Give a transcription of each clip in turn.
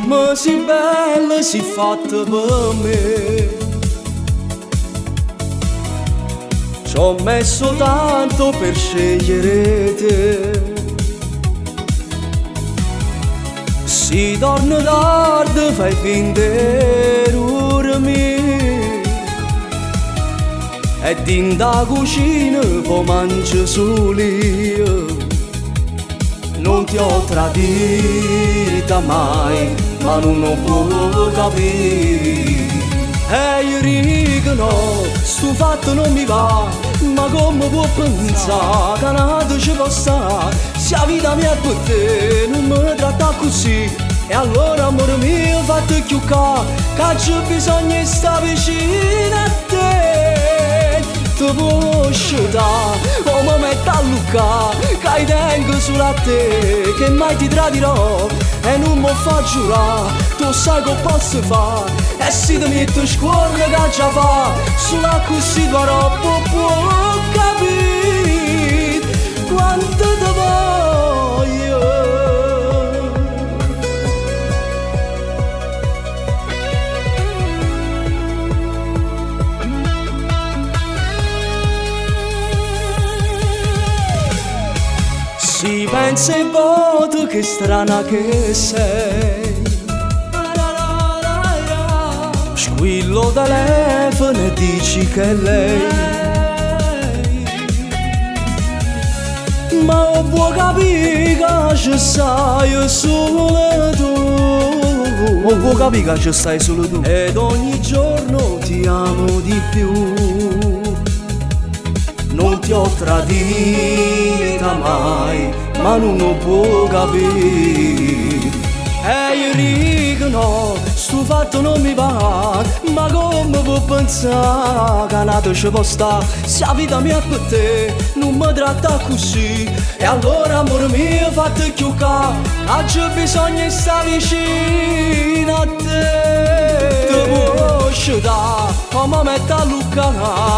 Comme si bella, si fatta per me. Ci ho messo tanto per scegliere te. Si torna tardi fai finta di dormire. E dinda cucina poi mangi solo io. Non ti ho tradita mai, ma non ho può capire. E io dico no, sto fatto non mi va, ma come può pensare che nato ci può stare? Se la vita mia è per te, non mi tratta così. E allora amore mio fatti più ca, che c'è bisogno di stare vicino a te. Ti può asciuttare, o mi metto a lucca, che tengo solo a te, che mai ti tradirò e non mi fa giurare, tu sai che posso fare. E se ti metto scuola che già fa, solo così troppo può capire quanto ti voglio. Si pensa e voto che strana che sei. Squillo telefono e dici che è lei. Ma vuoi capire che ci stai solo tu? O vuoi capire che ci stai solo tu? Ed ogni giorno ti amo di più. Non ti ho tradita mai, ma non lo può capire. E io dico no, sto fatto non mi va, ma come può pensare che nato ci può stare? Se la vita mia è per te, non mi tratta così. E allora amore mio fatti più ca, che c'è bisogno di stare vicino a te. Ti può asciuttare, o mi metto a lucca,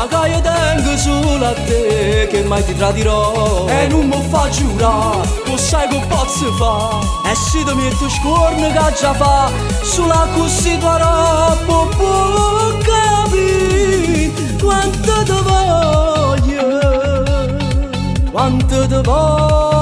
che io tengo solo a te, che mai ti tradirò. E non mi fa giurare, tu sai che posso fare. E se ti metto scorno che già fa, solo così troppo può capire quanto ti voglio, quanto ti voglio.